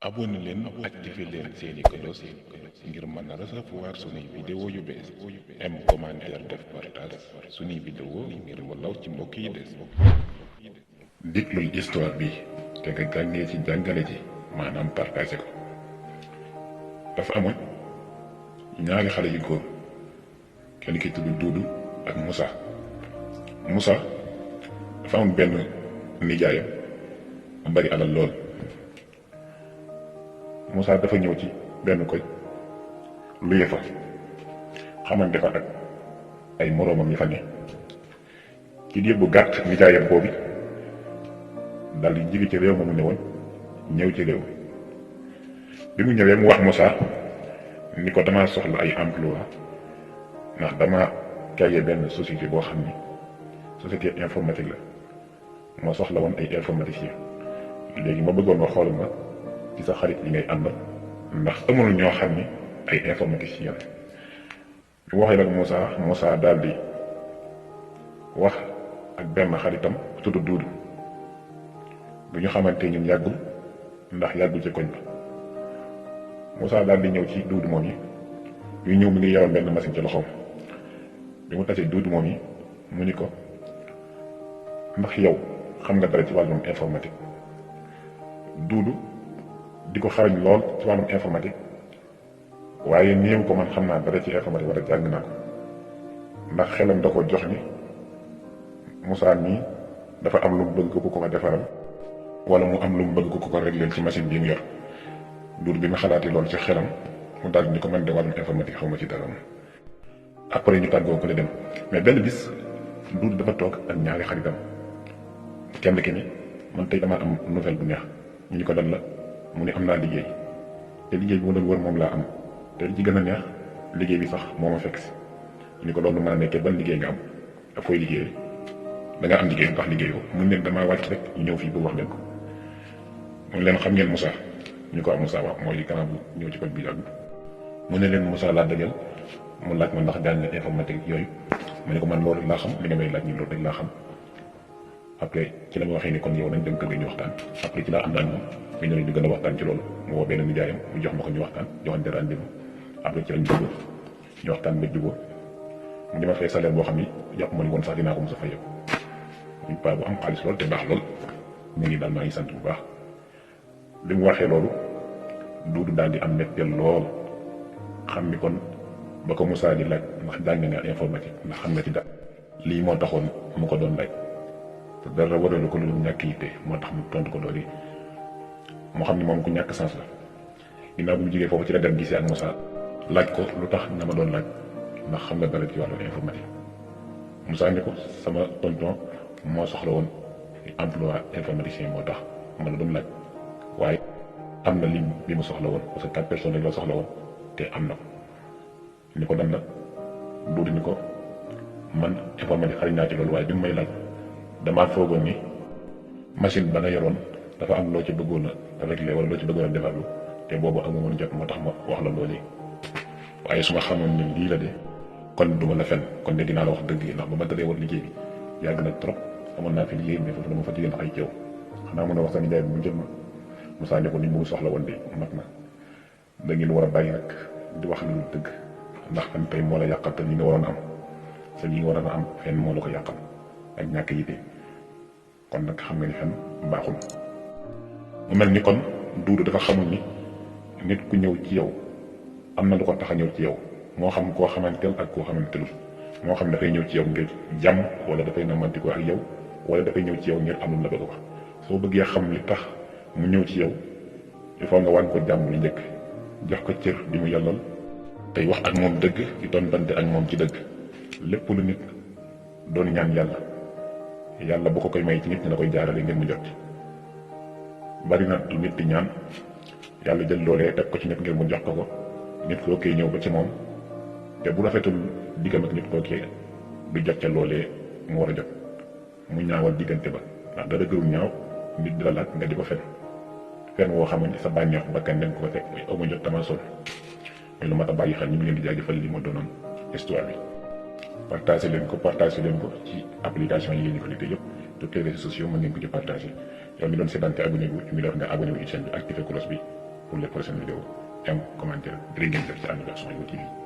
abonné leen activé leen seeni cloche ngir mën a recevoir sunuy vidéo yu bees aim commentaire def partage sunuy vidéo ngir mu law ci mbokk yi des. diglul histoire bi te nga gàngee ci jàngale ji maanaam partagé ko. dafa amoon ñaari xale yu góor kenn ki tudd Duudu ak Moussa. Moussa dafa amoon benn nijaayam mu bari alal lool. Moussa dafa ñëw ci benn koñ luye fa xamante fa ak ay moroomam yi fa ne ci diir bu gàtt nijaayam boobu dal di jóge ci réew ma mu ne woon ñëw ci réew bi mu ñëwee mu wax Moussa ni ko dama soxla ay emploi ndax dama créé benn société boo xam ni société informatique la moo soxla woon ay informaticien léegi ma bëggoon nga xool ma ci sa xarit yi ngay ànd ndax amul ñoo xam ni ay informaticien bi waxee nag Moussa daal di wax ak benn xaritam tudd Duudu bu ñu xamante ñun yàggul ndax yàggul ci koñ ba Moussa daal di ñëw ci Duudu moom yi yu ñëw mi ngi yoroon benn machine ci loxoom bi mu tasee Duudu moom yi mu ni ko ndax yow xam nga dara ci wàllum informatique. Duudu di ko xarañ lool ci wàllum informatique waaye néew ko man xam naa dara ci informatique wala jàng naa ko ndax xelam da ko jox ni Moussa nii dafa am lu mu bëgg ku ko defaral wala mu am lu mu bëgg ku ko régleel ci machine bi mu yor. Duudu bi ma xalaatee loolu ci xelam mu daal ni ko man de wàllum informatique xaw ma ci dara. après ñu tàggoo ko ne dem mais benn bis Duudu dafa toog ak ñaari xaritam kenn ki ni man tey damaa am nouvelle bu neex ñu ni ko dan la mu ne am naa liggéey te liggéey bi ma doon wër moom laa am te li ci gën a neex liggéey bi sax moo ma fekk si ñu ni ko loolu mën a nekkee ban liggéey nga am ak fooy liggéey da nga am liggéey ndax liggéeyoo mun leen damaa wàcc rek ñu ñëw fii bu wax leen ko mu ne leen xam ngeen Moussa ñu ko am Moussa wax mooy kanam bu ñëw ci koñ bi yàgg mu ne leen Moussa laa dajal mu laaj ma ndax jàng nga informatique yooyu ma ne ko man loolu laa xam li nga may laaj ñu loolu rek laa xam après ci la ma waxee ni kon yow nañ dem kër ga ñu waxtaan après ci laa am daan moom ñu ñëw ñu gën a waxtaan ci loolu mu woo benn nijaayam mu jox ma ko ñu waxtaan joxante rendez-vous après ci lañ jubóo ñu waxtaan ba jubóo mu di ma fay salaire boo xam ni jàpp ma ni woon sax dinaa ko mos a fay yow ñu paa bu am xaalis lool te baax lool mu ngi daal maa ngi sant bu baax li mu waxee loolu Duudu daal di am mbetteel lool xam ni kon ba ko Moussa di laaj ndax jàng nga informatique ndax xam nga ci dara lii moo taxoon mu ko doon laaj te dara waralu ko lu ñàkk yitte moo tax mu tontu ko loolu yi moo xam ni moom ku ñàkk sens la ginnaaw bu mu jógee foofu ci la dem gisee ak Moussa laaj ko lu tax nga ma doon laaj ndax xam nga dara ci wàllu informatique Moussa ni ko sama tonton moo soxla woon emploi informaticien moo tax ma la doon laaj waaye am na lim bi mu soxla woon parce que 4 personnes lañ la soxla woon te am na ko ni ko dem na Duudu ni ko man informatique xariñ naa ci loolu waaye bi mu may laaj damaa foogoon ni machine ba nga yoroon dafa am loo ci bëggoon a réglé wala loo ci bëggoon a defarlu te boobu amu woon jot moo tax ma wax la loolu waaye su ma xamoon ni lii la de kon duma la fen kon de dinaa la wax dëgg yi ndax ba ma dalee war liggéey bi yàgg na trop amoon naa fi liggéey mais foofu dama fa jigéen ay ceew xanaa mën a wax sa nijaay bi mu jël ma Moussa ne ko ni mu soxla woon de mat na da ngeen war a bàyyi nag di wax lu dëgg ndax am tey moo la yàqal te li nga waroon a am sa li nga waroon a am fenn moo la ko yàqal ak ñàkk yite kon nag xam nga ni fen baaxul. mu mel ni kon Duudu dafa xamul ni nit ku ñëw ci yow am na lu ko tax a ñëw ci yow moo xam koo xamanteel ak koo xamantelul moo xam dafay ñëw ci yow ngir jàmm wala dafay namantikoo ak yow wala dafay ñëw ci yow ngir amul la bëgg wax soo bëggee xam li tax mu ñëw ci yow il faut nga wan ko jàmm li njëkk jox ko cër bi mu yàllal tey wax ak moom dëgg di tontante ak moom ci dëgg lépp lu nit doon ñaan yàlla bu ko koy may ci nit ñi la koy jaarale ngeen mu jot bari na lu nit di ñaan yàlla jël loolee teg ko ci nit ngir mu jox ko nit koo koy ñëw ba ci moom te bu rafetul diggam ak nit koo kee du jot ca loolee mu war a jot mu ñaawal diggante ba ndax dara gërul ñaaw nit di la laaj nga di ko fen woo xam ne sa bànneexu bakkan dañ ko teg muy amu jot tama sol muy lu mat a bàyyi xel ñu ngi leen di jaajëfal li ma doonoon histoire bi partagé leen ko ci application yi ngeen di connecté yëpp tous les réseaux sociaux mën ngeen ko ci partagé yow mi doon seetaan te abonné wu ñu ngi def nga abonné wu ci chaîne bi activé cloche bi pour les prochaines vidéos. Aime, commentaire, jërë ngeen jëf ci ànd ak Souhaïbou TV.